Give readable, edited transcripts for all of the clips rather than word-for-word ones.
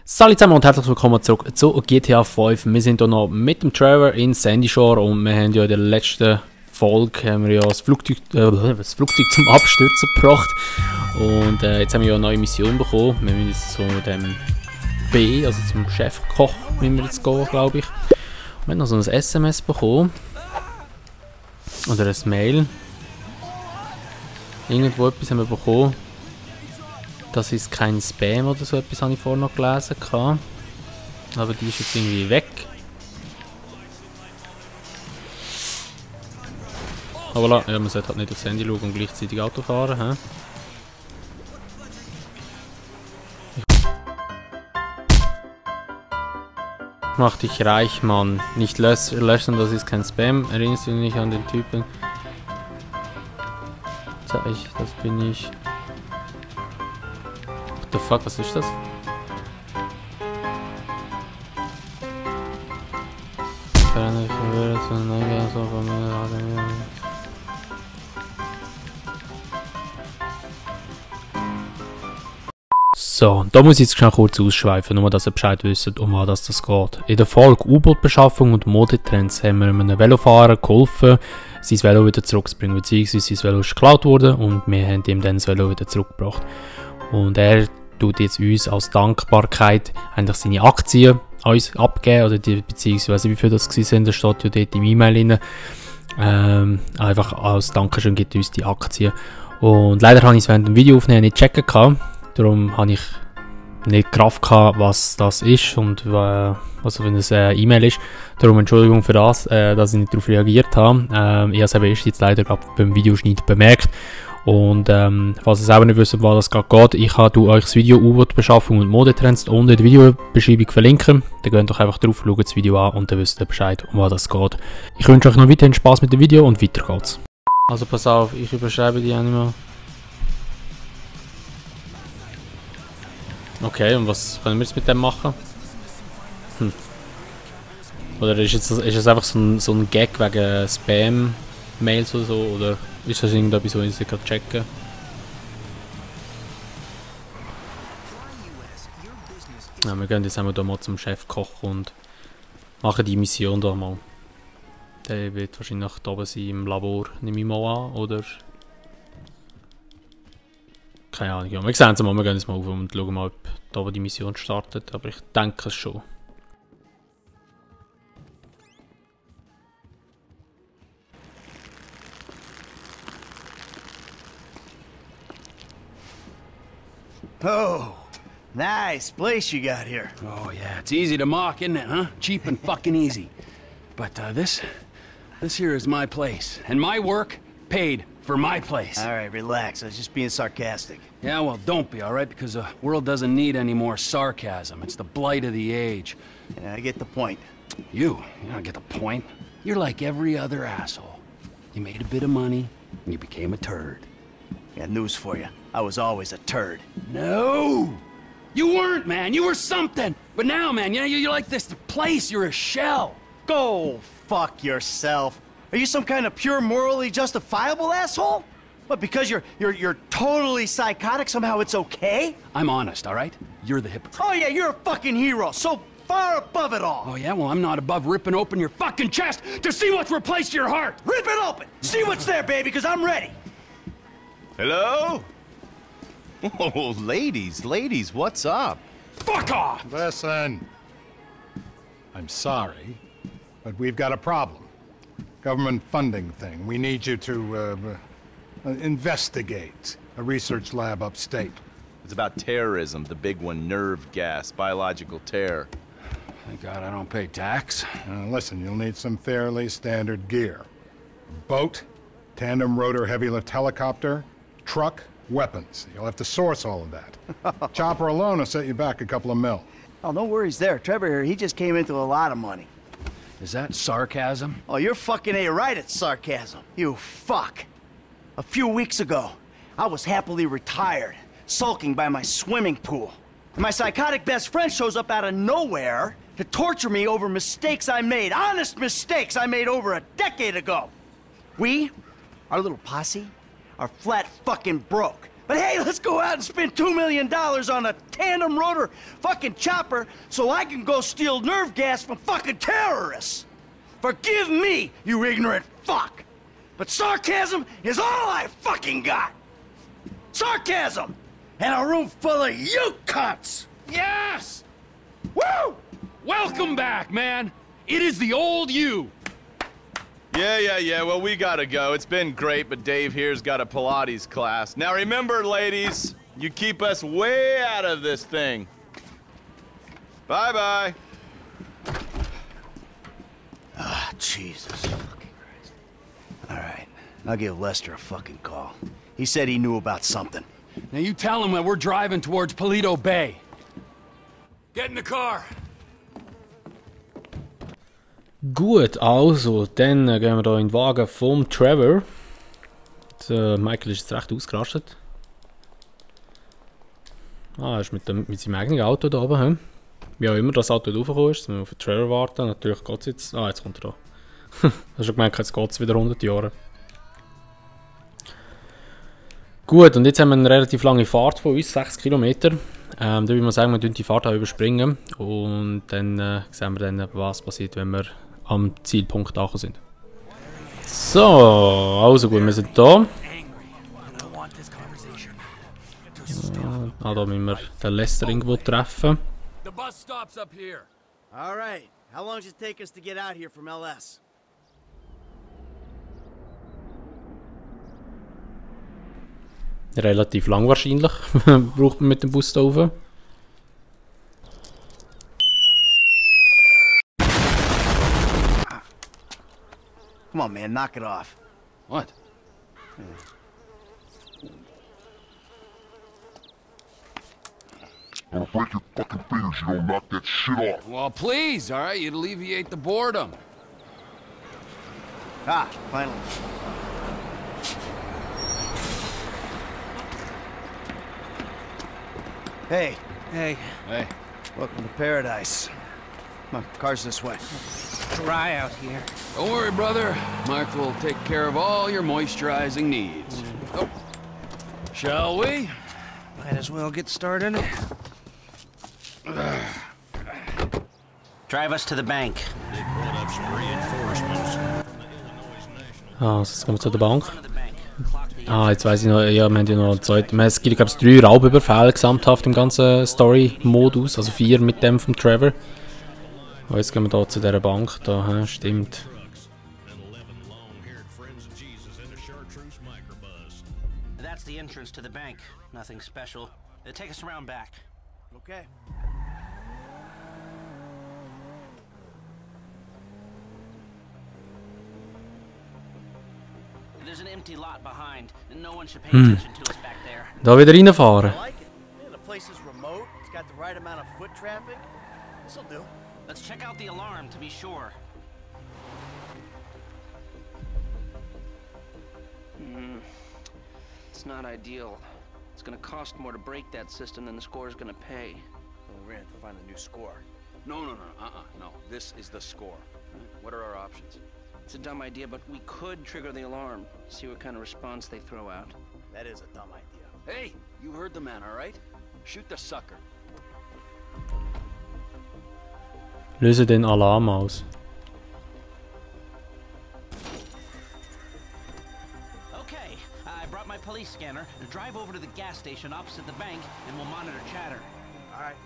Salut zusammen und herzlich willkommen zurück zu GTA 5. Wir sind hier noch mit dem Trevor in Sandy Shore und wir haben ja in der letzten Folge das Flugzeug zum Abstürzen gebracht. Und jetzt haben wir ja eine neue Mission bekommen. Wir müssen jetzt zu dem B, also zum Chefkoch, müssen wir jetzt gehen, glaube ich. Wir haben noch so ein SMS bekommen. Oder ein Mail. Irgendwo etwas haben wir bekommen. Das ist kein Spam oder so etwas, habe ich vorher noch gelesen. Aber die ist jetzt irgendwie weg. Aber ja, man sollte halt nicht aufs Handy schauen und gleichzeitig Auto fahren. Mach dich reich, Mann. Nicht löschen, das ist kein Spam. Erinnerst du dich nicht an den Typen? Das bin ich. What the fuck, was ist das? So, da muss ich jetzt schnell kurz ausschweifen, nur dass ihr Bescheid wisst, um was das geht. In der Folge U-Boot-Beschaffung und Modetrends haben wir einem Velofahrer geholfen, sein Velo wieder zurückzubringen, beziehungsweise sein Velo ist geklaut worden und wir haben ihm dann das Velo wieder zurückgebracht. Und er tut jetzt uns als Dankbarkeit eigentlich seine Aktien an uns abgeben, oder beziehungsweise wie viel das waren, das steht ja dort im E-Mail rein. Einfach als Dankeschön gibt er uns die Aktien. Und leider habe ich es während dem Video aufnehmen nicht checken können. Darum habe ich nicht Kraft gehabt, was das ist und was für ein E-Mail ist. Darum Entschuldigung für das, dass ich nicht darauf reagiert habe. Ich habe es eben erst jetzt leider beim Videoschnitt bemerkt. Und falls ihr selber nicht wisst, um was das gerade geht, ich habe euch das Video U-Boot-Beschaffung und Modetrends unten in der Videobeschreibung verlinken. Dann geht doch einfach drauf, schaut das Video an und dann wisst ihr Bescheid, um was das geht. Ich wünsche euch noch weiterhin Spaß mit dem Video und weiter geht's. Also pass auf, ich überschreibe die Animal. Okay, und was können wir jetzt mit dem machen? Oder ist es einfach so ein Gag wegen Spam-Mails oder so? Oder ist das irgendetwas, was ich nicht gerade checken? Ja, wir gehen jetzt einmal hier mal zum Chefkoch und machen die Mission hier mal. Der wird wahrscheinlich da oben sein im Labor, nehme ich mal an, oder? Keine Ahnung, ja. Wir sehen es mal, wir gehen jetzt mal auf und schauen mal, ob da oben die Mission startet, aber ich denke es schon. Oh, nice place you got here. Oh yeah, it's easy to mock, isn't it, huh? Cheap and fucking easy. But this here is my place, and my work paid for my place. All right, relax. I was just being sarcastic. Yeah, well, don't be, all right? Because the world doesn't need any more sarcasm. It's the blight of the age. Yeah, I get the point. You don't get the point. You're like every other asshole. You made a bit of money, and you became a turd. Got news for you. I was always a turd. No! You weren't, man. You were something. But now, man, you're like this place. You're a shell. Go fuck yourself. Are you some kind of pure morally justifiable asshole? What, because you're totally psychotic, somehow it's okay? I'm honest, all right? You're the hypocrite. Oh yeah, you're a fucking hero, so far above it all. Oh yeah? Well, I'm not above ripping open your fucking chest to see what's replaced your heart. Rip it open! See what's there, baby, because I'm ready. Hello? Oh, ladies, what's up? Fuck off! Listen. I'm sorry, but we've got a problem. Government funding thing. We need you to investigate a research lab upstate. It's about terrorism, the big one, nerve gas, biological terror. Thank God I don't pay tax. Listen, you'll need some fairly standard gear. Boat, tandem rotor heavy lift helicopter, truck, weapons. You'll have to source all of that. Chopper alone will set you back a couple of mil. Oh, no worries there. Trevor here, he just came into a lot of money. Is that sarcasm? Oh, you're fucking A-right at sarcasm. You fuck. A few weeks ago, I was happily retired, sulking by my swimming pool. And my psychotic best friend shows up out of nowhere to torture me over mistakes I made, honest mistakes I made over a decade ago. We, our little posse, are flat fucking broke. But hey, let's go out and spend $2 million on a tandem rotor fucking chopper so I can go steal nerve gas from fucking terrorists. Forgive me, you ignorant fuck. But sarcasm is all I fucking got. Sarcasm! And a room full of you cunts! Yes! Woo! Welcome back, man! It is the old you! Yeah, well, we gotta go. It's been great, but Dave here's got a Pilates class. Now remember, ladies, you keep us way out of this thing. Bye-bye. Ah, Jesus fucking Christ. All right, I'll give Lester a fucking call. He said he knew about something. Now you tell him that we're driving towards Paleto Bay. Get in the car! Gut, also, dann gehen wir hier in den Wagen vom Trevor. Michael ist jetzt recht ausgerastet. Er ist mit seinem eigenen Auto da oben. He? Wie auch immer das Auto raufgekommen ist, müssen wir auf den Trevor warten. Natürlich geht es jetzt... Ah, jetzt kommt er da. Hast du schon gemerkt, jetzt geht es wieder 100 Jahre. Gut, und jetzt haben wir eine relativ lange Fahrt von uns, 6 Kilometer. Da würde man sagen, wir die Fahrt auch überspringen. Und dann sehen wir dann, was passiert, wenn wir am Zielpunkt angekommen sind. So, also gut, wir sind da. Da müssen wir den Lester irgendwo treffen. The bus stops up here. All right, how long does it take us to get out here from LS? Relativ lang wahrscheinlich. Braucht man mit dem Bus da rauf. Come on, man, knock it off. What? I'm gonna break your fucking fingers if you don't knock that shit off. Well, please, all right? You'd alleviate the boredom. Ah, finally. Hey. Hey, Hey. Welcome to paradise. Come on, car's this way. dry out here. Don't worry, brother. Mark will take care of all your moisturizing needs. Oh. Shall we? Might as well get started. Drive us to the bank. Ah, jetzt gehen wir zu der Bank. Ah, jetzt weiss ich noch, ja, wir haben ja noch eine zweite. Es gibt, glaube ich, 3 Raubüberfälle gesamthaft im ganzen Story-Modus, also 4 mit dem vom Trevor. Oh, jetzt gehen wir hier zu dieser Bank, da, stimmt. That's the entrance to the bank. Nothing special. Take us around back. Okay. There's an empty lot behind, and no one should pay attention to us back there. Da wieder reinfahren. I like it. Man, the place is remote. It's got the right amount of foot traffic. This'll do. Let's check out the alarm to be sure. It's not ideal. It's gonna cost more to break that system than the score is gonna pay. Well, we're gonna have to find a new score. No. This is the score. What are our options? It's a dumb idea, but we could trigger the alarm. See what kind of response they throw out. That is a dumb idea. Hey, you heard the man, all right? Shoot the sucker. Löse den Alarm aus. Okay, I brought my police scanner. Drive over to the gas station opposite the bank, and we'll monitor chatter. All right.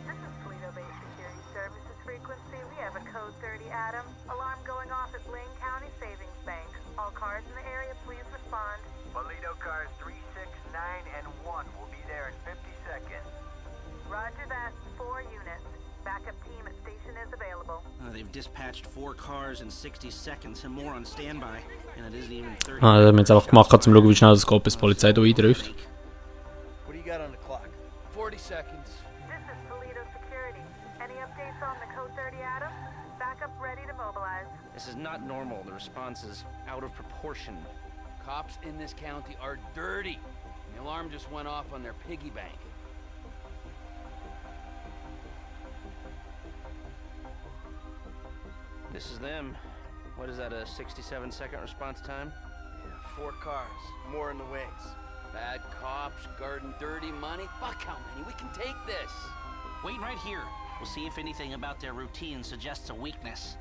This is Toledo Bay Security Services frequency. We have a code 30 Adam. Alarm going off at Blaine County Savings Bank. All cars in the area, please respond. Toledo cars 3, 6, 9, and 1 will be there in 50 seconds. Roger that. 4 units. Backup team at station is available. They've dispatched 4 cars in 60 seconds and more on standby, and it isn't even 30. Ah, das haben wir jetzt einfach gemacht, um zu schauen, wie schnell das geht, bis die Polizei hier eintrifft. What do you got on the clock? 40 seconds. This is Toledo Security. Any updates on the code 30 Adam? Backup ready to mobilize. This is not normal. The response is out of proportion. Cops in this county are dirty. The alarm just went off on their piggy bank. This is them. What is that, a 67-second response time? Yeah, 4 cars, more in the wings. Bad cops, guarding dirty money. Fuck how many? We can take this. Wait right here. We'll see if anything about their routine suggests a weakness.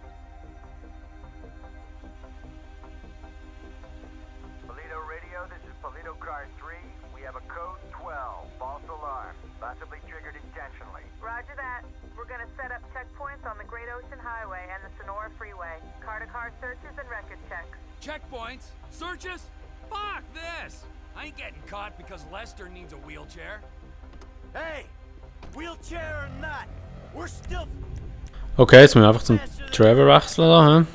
Paleto Radio, this is Paleto Car 3. We have a code 12, false alarm, possibly triggered intentionally. Roger that. We're gonna set up checkpoints on the Great Ocean Highway and the Sonora Freeway. Car-to-car searches and record checks. Checkpoints? Searches? Fuck this! I ain't getting caught because Lester needs a wheelchair. Hey, wheelchair or not, we're still. Okay, jetzt müssen wir einfach zum Trevor wechseln da, hä?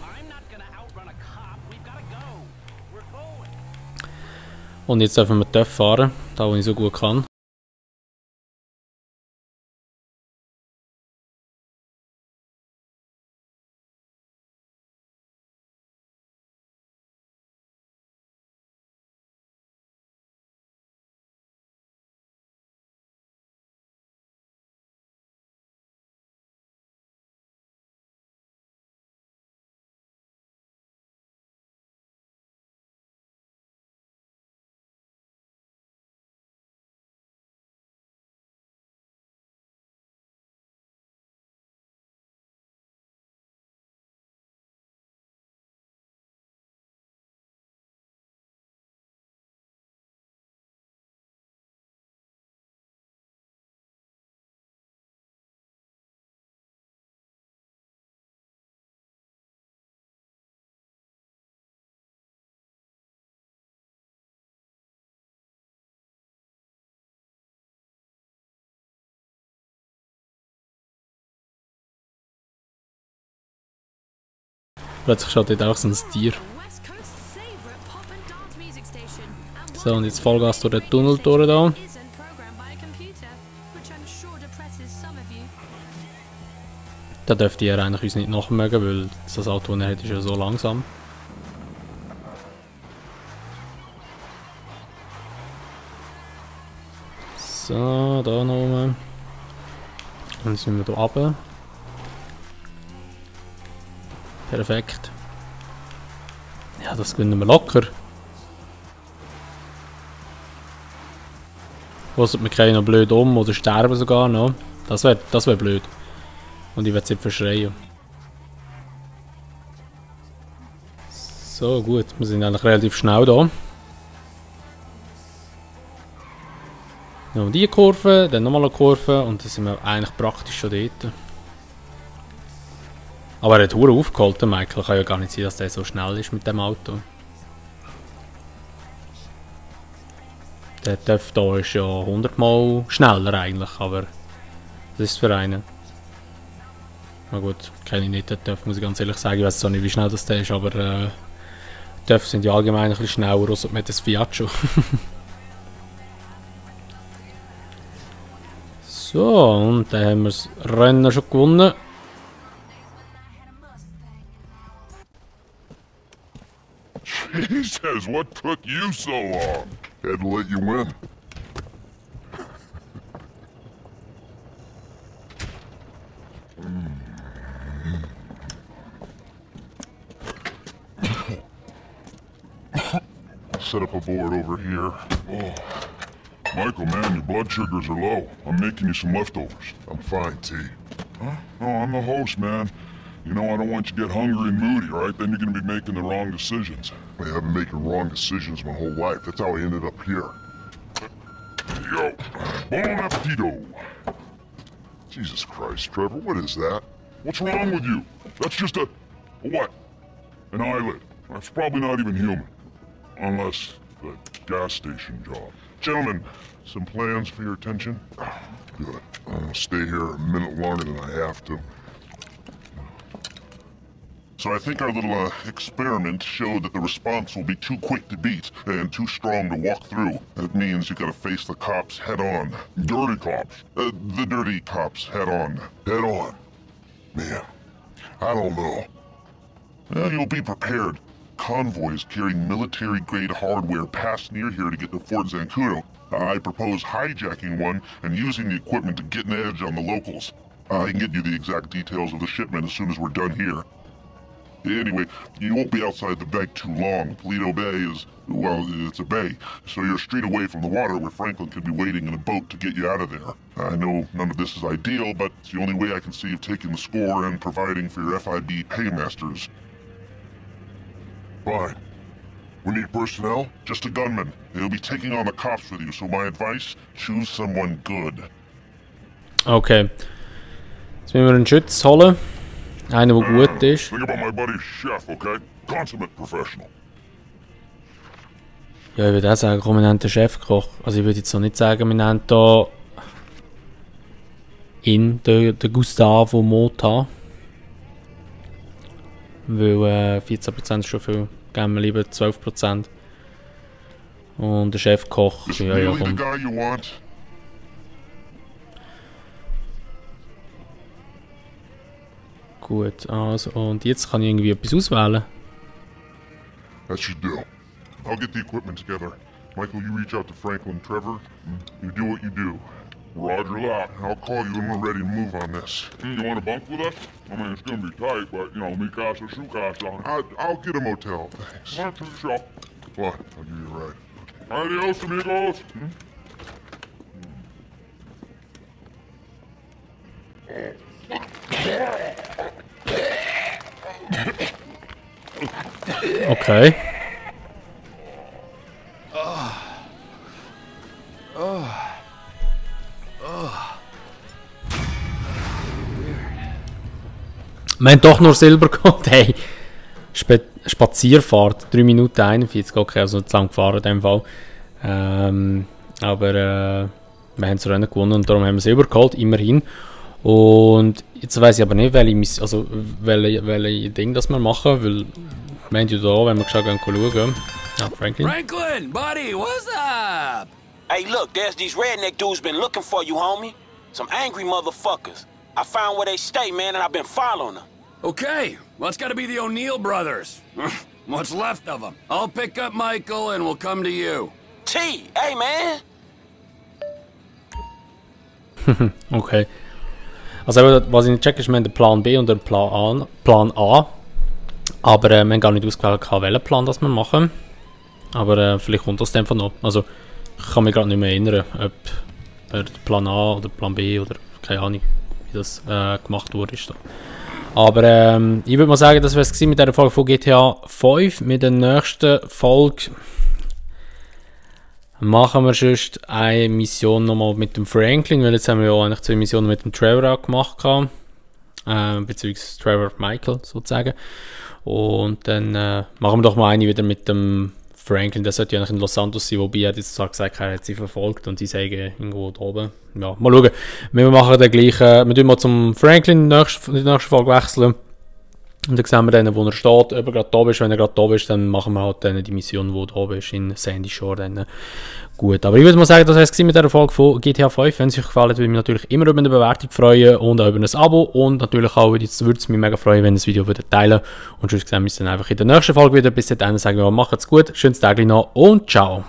Und jetzt dürfen wir TÜV fahren, da wo ich so gut kann. Plötzlich schaut dort auch so ein Tier. So, und jetzt Vollgas durch den Tunnel durch da. Da dürfte er eigentlich uns nicht nachmögen, weil das Auto, das er hat, ist ja so langsam. So, da noch oben. Und jetzt sind wir hier runter. Perfekt. Ja, das gewinnen wir locker. Wasset wir keinen noch blöd um oder sterben sogar noch. Das wär blöd. Und ich werde jetzt verschreien. So, gut. Wir sind eigentlich relativ schnell da. Noch die Kurve, dann nochmal eine Kurve und dann sind wir eigentlich praktisch schon dort. Aber er hat verdammt aufgeholt, Michael. Kann ja gar nicht sein, dass der so schnell ist mit dem Auto. Der TÜV hier ist ja 100-mal schneller eigentlich, aber das ist für einen. Na gut, kenne ich nicht den TÜV, muss ich ganz ehrlich sagen. Ich weiß zwar nicht, wie schnell das der ist, aber TÜV sind ja allgemein ein bisschen schneller, außer mit das Fiat schon. So, und dann haben wir das Rennen schon gewonnen. Jesus, what took you so long? Had to let you win. Set up a board over here. Oh. Michael, man, your blood sugars are low. I'm making you some leftovers. I'm fine, T. Huh? No, I'm the host, man. You know, I don't want you to get hungry and moody, right? Then you're gonna be making the wrong decisions. Hey, I've been making wrong decisions my whole life. That's how I ended up here. Yo, bon appetito. Jesus Christ, Trevor, what is that? What's wrong with you? That's just a what? An eyelid. That's probably not even human. Unless the gas station job. Gentlemen, some plans for your attention? Good. I'm gonna stay here a minute longer than I have to. So I think our little experiment showed that the response will be too quick to beat and too strong to walk through. That means you gotta face the cops head on. Dirty cops? The dirty cops head on. Head on? Man, I don't know. Well, you'll be prepared. Convoys carrying military-grade hardware pass near here to get to Fort Zancudo. I propose hijacking one and using the equipment to get an edge on the locals. I can get you the exact details of the shipment as soon as we're done here. Anyway, you won't be outside the bank too long. Paleto Bay is, well, it's a bay, so you're a street away from the water where Franklin could be waiting in a boat to get you out of there. I know none of this is ideal, but it's the only way I can see of taking the score and providing for your FIB paymasters. Fine. We need personnel? Just a gunman. They'll be taking on the cops with you, so my advice, choose someone good. Okay. Jetzt müssen wir einen Schütz holen. Einer, der gut ist. Think about my buddy Chef, okay? Consummate professional. Ja, ich würde auch sagen, komm, wir nennen den Chefkoch. Also ich würde jetzt noch nicht sagen, wir nennen hier den Gustavo Mota. Weil 14% ist schon viel. Geben wir lieber 12%. Und der Chefkoch, ja, komm. Gut, also, und jetzt kann ich irgendwie etwas auswählen. That should do. I'll get the equipment together. Michael, you reach out to Franklin Trevor. You do what you do. Roger that. I'll call you when we're ready to move on this. You want to bunk with us? I mean, it's gonna be tight, but, you know, mi casa, su casa. I'll get a motel, thanks. Not too sure. What? I'll give you a ride. Adios, amigos. Okay. Wir haben doch nur Silber geholt. Hey, Spazierfahrt, 3 Minuten 41, okay, also nicht zu lang gefahren in dem Fall. Aber wir haben das Rennen gewonnen und darum haben wir Silber geholt, immerhin. Und jetzt weiss ich aber nicht, welche Ding das wir machen, weil wir haben ja da, wenn wir schon schauen, ja, Franklin. Franklin, buddy, what's up? Hey, look, there's these redneck dudes been looking for you, homie. Some angry motherfuckers. I found where they stay, man, and I've been following them. Okay, well, it's gotta be the O'Neill brothers. What's left of them. I'll pick up Michael and we'll come to you. T, hey, man. Okay. Also, was ich nicht checke, ist, wir haben den Plan B und den Plan A. Aber wir haben gar nicht ausgewählt, welchen Plan das wir machen. Aber vielleicht kommt das einfach noch. Also, ich kann mich gerade nicht mehr erinnern, ob Plan A oder Plan B oder keine Ahnung, wie das gemacht wurde. Aber ich würde mal sagen, das wäre es mit dieser Folge von GTA 5. Mit der nächsten Folge machen wir sonst eine Mission nochmal mit dem Franklin, weil jetzt haben wir ja eigentlich 2 Missionen mit dem Trevor gemacht, beziehungsweise Trevor Michael sozusagen. Und dann machen wir doch mal eine wieder mit dem Franklin, der sollte ja eigentlich in Los Santos sein, wobei er hat jetzt zwar gesagt, er hat sie verfolgt und sie sagen irgendwo da oben. Ja, mal schauen. Wir machen den gleichen, wir tun mal zum Franklin in der nächsten Folge wechseln. Und dann sehen wir dann, wo er steht, ob er gerade da ist. Wenn er gerade da ist, dann machen wir halt dann die Mission, die da oben ist, in Sandy Shore. Dann. Gut, aber ich würde mal sagen, das war es mit dieser Folge von GTA 5. Wenn es euch gefallen hat, würde ich mich natürlich immer über eine Bewertung freuen und auch über ein Abo. Und natürlich auch, würde es mich mega freuen, wenn ihr das Video teilen würdet. Und sonst sehen wir uns dann einfach in der nächsten Folge wieder. Bis dahin sagen wir, macht's gut, schönes Tag noch und ciao.